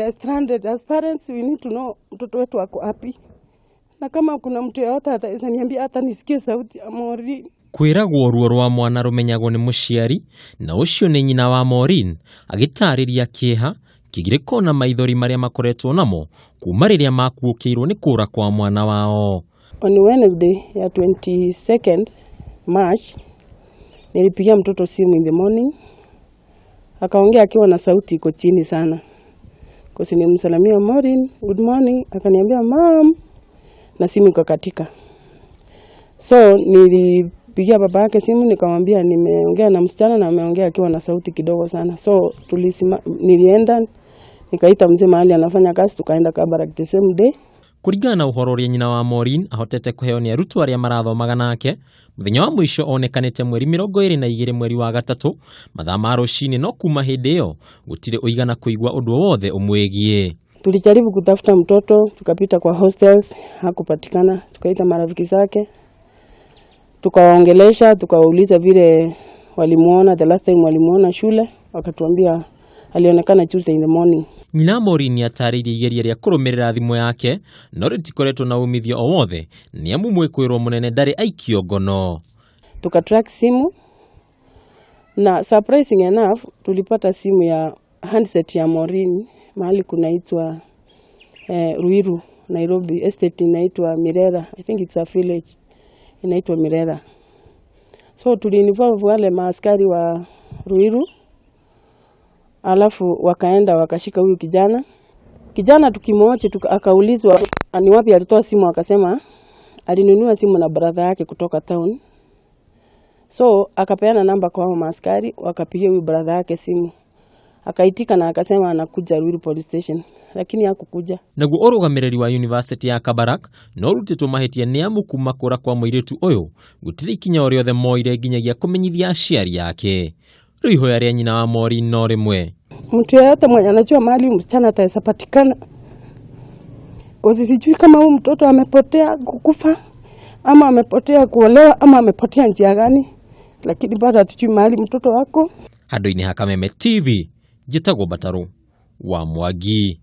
Are stranded. As parents we need to know mtoto wetu ako wapi, na kama kuna mtu yeyote ataweza niambia hata nisikie sauti ya Maureen. Kwĩragwo ruo rwa mwana rũmenyagwo nĩ mũciari, na ũcio nĩ nyina wa Maureen agĩtarĩria kĩeha, kĩgirĩko na maithori marĩa makoretwo namo kuma rĩrĩa makuũkĩirwo nĩ kũra kwa mwana wao. On Wednesday ya 22nd March nilipigia mtoto simu in the morning, akaongea akiwa na sauti iko chini sana. Kwa nilimsalimia, "Maureen, good morning," akaniambia, "Mom," na simu ikakatika. So nilipigia baba yake simu, nikamwambia nimeongea na msichana na ameongea akiwa na sauti kidogo sana. So nilienda nikaita mzee mahali anafanya kazi, tukaenda Kabarak the same day. Kũringana na ũhoro ũrĩa nyina wa Maureen ahotete kũheo nĩ arutwo arĩa marathomaga nake, mũthenya wa mũico onekanĩte mweri 22 mweri wa gatatũ mathaa ma rũcinĩ, no kuma hĩndĩ ĩyo gũtirĩ ũigana kũigua ũndũ o wothe ũmwĩgiĩ. Tulijaribu kutafuta mtoto, tukapita kwa hostels, hakupatikana. Tukaita marafiki zake, tukawaongelesha, tukawauliza vile walimuona the last time walimuona shule, wakatuambia alionekana Tuesday in the morning. Nyina Maureen nĩ atarĩirie igeria rĩa kũrũmĩrĩra thimũ yake, no rĩtikoretwo na umithio o wothe nĩ amu mwĩkwĩrwo mũnene ndarĩ aikio ngono. Tukatrack simu na surprising enough tulipata simu ya handset ya Maureen mahali kunaitwa Ruiru, Nairobi, estate inaitwa Mirera. I think it's a village inaitwa Mirera. So tuliinvolve wale maaskari wa Ruiru, alafu wakaenda wakashika huyu kijana. Kijana tukimwoche akaulizwa ni wapi alitoa simu, akasema alinunua simu na brother yake kutoka town. So akapeana namba kwa hao maaskari, wakapigia huyu brother yake simu, akaitika na akasema anakuja Ruiru police station, lakini hakukuja. Naguo ũrũgamĩrĩri wa University ya Kabarak no ũrutĩtwo mahĩtia nĩ amu kuma kũra kwa mũirĩtu ũyũ gũtirĩ ikinya o rĩothe moire nginyagia kũmenyithia aciari ake. Rĩu ihoya rĩa nyina wa Maureen no rĩmwe. Mtu yeyote mwenye anajua mahali huyu msichana ataweza patikana, 'cause sijui kama huyu mtoto amepotea kukufa ama amepotea kuolewa ama amepotea njia gani, lakini bado hatujui mahali mtoto wako. Handũ-inĩ ha Kameme TV, njĩtagwo Mbatarũ wa Mwangi.